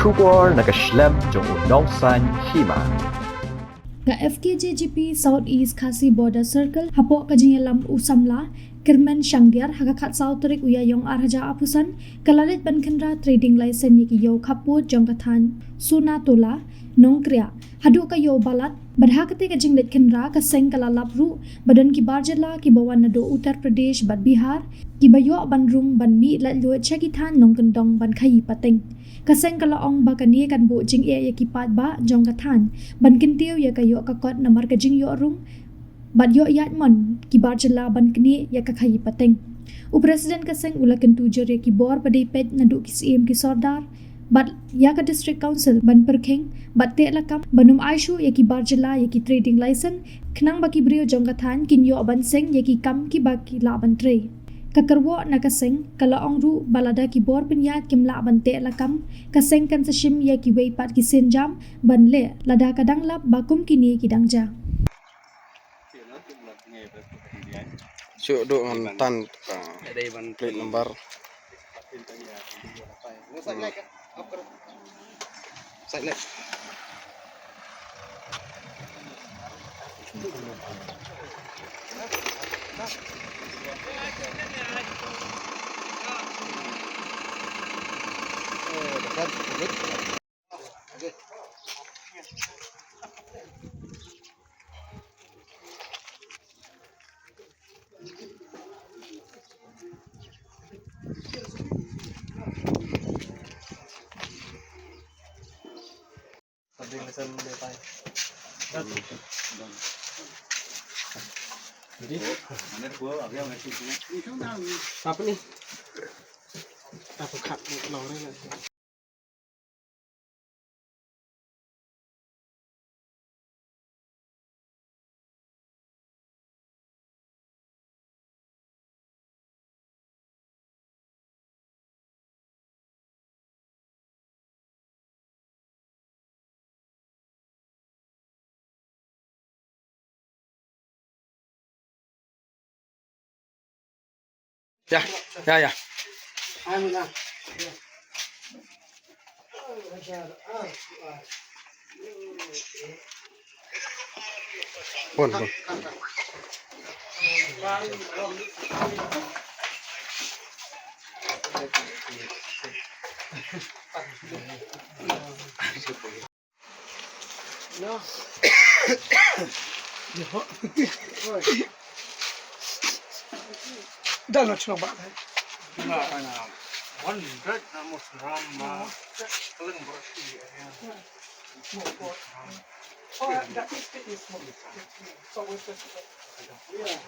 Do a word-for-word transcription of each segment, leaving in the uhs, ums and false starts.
Khubor na ka shlem jong u nongsaiñ hima. Ka F K J G P South East Khasi Border Circle hapoh ka jingïalam u samla Kyrmen Shangdiar ha ka khatsaw tarik u Ïaïong arhajar arphew san ka la leit ban khynra trading license ïa ki ïew khappud jong ka thaiñ Sunatola, Nongkriah haduh ka ïew Balat. Bad ha katei ka jingleit khynra ka seng ka la lap ruh ba don ki bar jylla kiba wan naduh Uttar Pradesh bad Bihar kiba ïoh ban rung ban mih laitluid sha ki thaiñ nongkyndong ban khaïi pateng. Ka seng ka la ong ba kane kan buh jingeh ïa ki paidbah jong ka thaiñ ban kyntiew ïa ka ïoh ka kot namar ka jingïoh rung bad ïoh ïaid mon ki bar jylla ban knieh ïa ka khaïi pateng. U President ka seng u la kyntu jur ïa ki bor ba dei peit naduh ki syiem ki sordar bad ïa ka District Council ban pyrkhing bad teh lakam ban ym ai shuh ïa ki bar jylla ïa ki trading license khnang ba ki briew jong ka thaiñ kin ïoh ban seng ïa ki kam kiba ki lah ban trei. Ka kyrwoh na ka seng ka la ong ruh ba lada ki bor pynïaid kim lah ban teh lakam, ka seng kan sa shim ïa kiwei pat ki sienjam ban leh lada ka dang lap ba kum kine ki dang jia. Shu duk ngan tan ka plate number. Apa ni? Apa kat ni? Ya, ya, ya. Pun, pun. Dah lah, cuba buat. Cuba, ah, one hundred na mo seram, ah, paling berarti, ya. Oh, that is, it is small. So, it's just, yeah.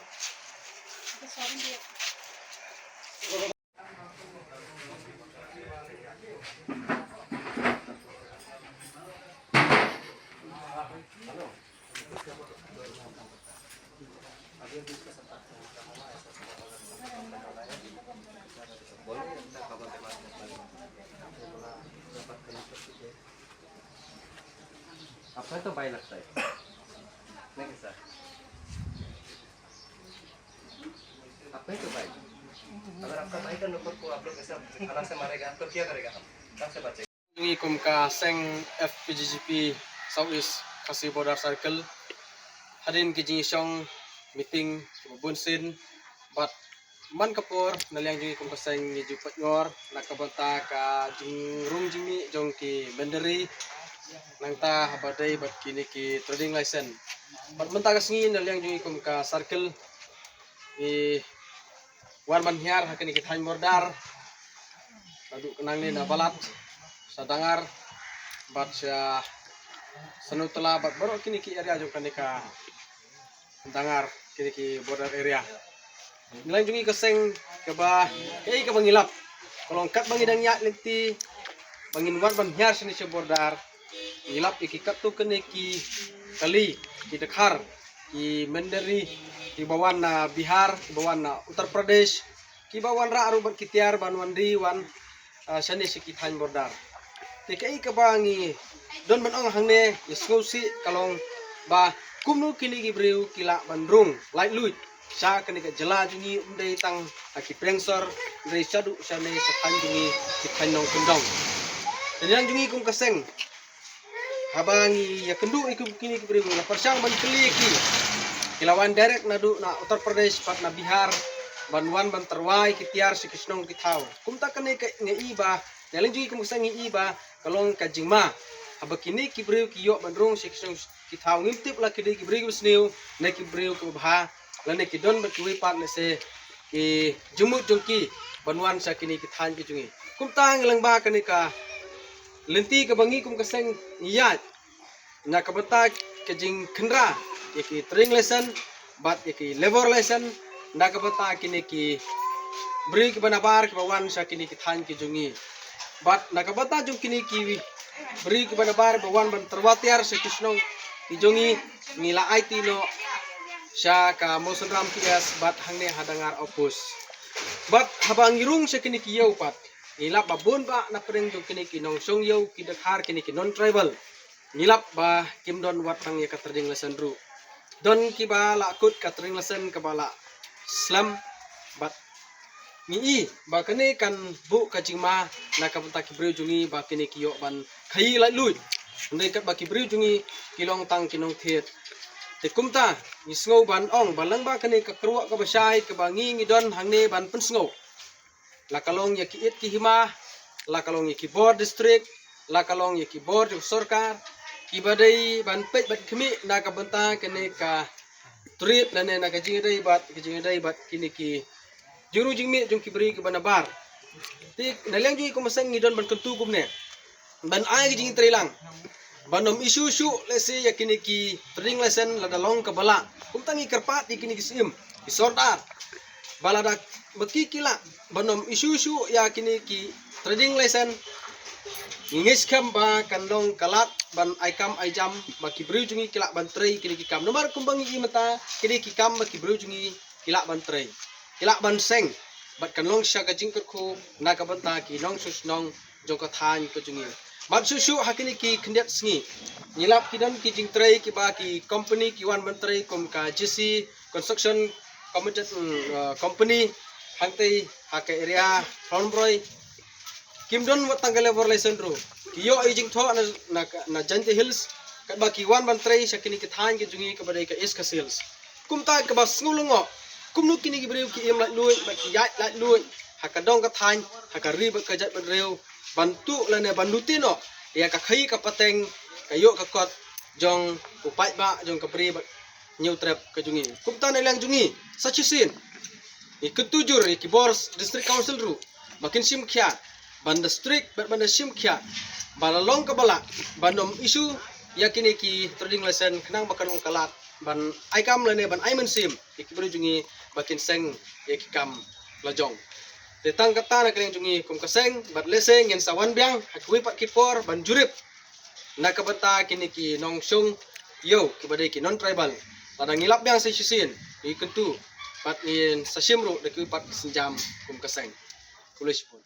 अपने तो भाई लगता है। नहीं सर। अपने तो भाई। अगर आपका भाई का नौकर को आप लोग ऐसा खाना से मारेगा, तो क्या करेगा हम? कहाँ से बचेगा? Ngi kum ka seng F K J G P South East Khasi Border Circle. Hadien ki jingïashong meeting kiba bun sien bad man ka por na liang jong ngi kum ka seng ngi ju pynngor na ka bynta ka jingrung jingmih jong ki mynder ri nangta haba dei bad kine ki trading license. Bad mynta ka sngi na liang jong ngi kum ka circle ngi wan ban hiar ha kine ki thaiñ border. Naduh ka nangne na Balat, sha Dangar bad sha Sanutla bad baroh kine ki area jong kane ka Dangar, kine ki border area. Ngi lang jong ngi ka seng kaba, kaei kaba ngi lap, ka long katba ngi dang ïaid lynti ba ngin wan ban hiar shane sha border. Ngi lap ïa ki katto katne ki kali, ki dkhar, ki mynder ri kiba wan na Bihar, kiba wan na Uttar Pradesh, kiba wanrah ruh bad ki tiar ban wan ri wan, ah, shane sha ki thaiñ border. Te kaei kaba ngi don ban ong hangne, ngi sngewsih ka long ba kumno kine ki briew ki lah ban rung laitluid sha kane ka jylla jong ngi, ym dei tang ha ki priong sor, hynrei shaduh shane sha thaiñ jong ngi, ki thaiñ nongkyndong. Te nang jong ngi kum ka seng, haba ngi ïa kynduh ïa ki, kine ki briew, ngi la pyrshang ban kylli ïa ki. Ki la wan direct naduh na Uttar Pradesh bad na Bihar ban wan ban tyrwa ïa ki tiar sha ki shnong ki thaw. Kumta kane ka ngi i ba, na liang jong ngi kum ka seng ngi i ba ka long ka jingma. Haba kine ki briew ki ïoh ban rung sha ki shnong ki thaw, ngim tip la ki dei ki briew ki basniew ne ki briew ki babha, lane ki don bad kiwei pat lehse ki jingmut jong ki ban wan sha kine ki thaiñ ki jong ngi. Kumta ngi lang ba kane ka lynti kaba ngi kum ka seng ngi ïaid na ka bynta ka jingkhynra ïa ki trading license bad ïa ki labour license, na ka bynta kine ki briew kiba nabar kiba wan sha kine ki thaiñ ki jong ngi. Bad na ka bynta jong kine ki briew kiba nabar ba wan ban tyrwa tiar sha ki shnong ki jong ngi, ngi la aiti noh sha ka Mawsynram P S bad hangne ha Dangar Outpost. Bad haba ngi rung sha kine ki ïew pat, ngi lap ba bun ba na pdeng jong kine ki nongshong ïew ki dkhar, kine ki non tribal, ngi lap ba kim don wat tang ïa ka trading license ruh. Don kiba la kut ka trading license kaba la slem, bad ngi i ba kane kan buh ka jingma na ka bynta ki briew jong ngi ba kine ki ïoh ban khaïi laitluid. Hynrei katba ki briew jong ngi ki long tang ki nongthied. Te kumta ngi sngew ban ong ba lang ba kane ka kyrwoh kaba shai kaba ngi ngi don hangne ban pynsngew, la ka long ïa ki it ki hima, la ka long ïa ki bor district, la ka long ïa ki bor jong sorkar, kiba dei ban peit bad khmih na ka bynta kane ka trade lane na ka jingïadei bad, ka jingïadei bad kine ki jingrung jingmih jong ki briew kiba nabar. Te na liang jong ngi kum ka seng ngi don ban kyntu kumne, ban ai ka jingtreilang ban ym issue shuh lehse ïa kine ki trading license lada long kaba lah. Kumta ngi kyrpad ïa kine ki syiem, ki sordar, ba lada ba ki ki lah ban ym issue shuh ïa kine ki trading license, ngi ngeit skhem ba kan long ka lad ban ai kam ai jam ba ki briew jong ngi ki lah ban trei kine ki kam. Namar kumba ngi i mynta, kine ki kam ba ki briew jong ngi ki lah ban trei, ki lah ban seng, bad kan long sha ka jingkyrkhu na ka bynta ki nongshong shnong jong ka thaiñ ka jong ngi. Bad shuh shuh ha kine ki khyndiat sngi ngi lap ki don ki jingtrei kiba ki company ki wan ban trei kum ka J C Construction Committed, mm, uh, Company hangtei ha ka area Hronbroi. Kim don wat tang ka labour license ruh. Ki ïoh i jingthoh na, na, na Jaintia Hills, katba ki wan ban trei sha kine ki thaiñ ki jong ngi kaba dei ka East Khasi Hills. Kumta kaba sngew lyngngoh, kumno kine ki briew ki im laitluid bad ki ïaid laitluid ha ka dong ka thaiñ, ha ka ri bad ka jaitbynriew, ban tuh lane ban lute noh ïa ka khaïi ka pateng, ka ïoh ka kot jong u paidbah jong ka Bri bad Hynñiewtrep ka jong ngi. Kumta na liang jong ngi sa shisien ngi kyntu jur ïa ki bor District Council ruh ba kin shim khia ban da strict bad ban da shim khia ba la long kaba lah ban ym issue ïa kine ki trading license khnang ba kan long ka lad ban ai kam lane ban ai mynsiem ïa ki briew jong ngi ba kin seng ïa ki kam la jong. Te tang kata na ka liang jong ngi kum ka seng, bad lehse ngin sa wan biang ha kiwei pat ki por ban jurip na ka bynta kine ki nongshong ïew kiba dei ki non tribal. Lada ngi lap biang sa shisien ngi kyntu bad ngin sa shim ruh da kiwei pat ki sienjam kum ka seng. Khublei shibun.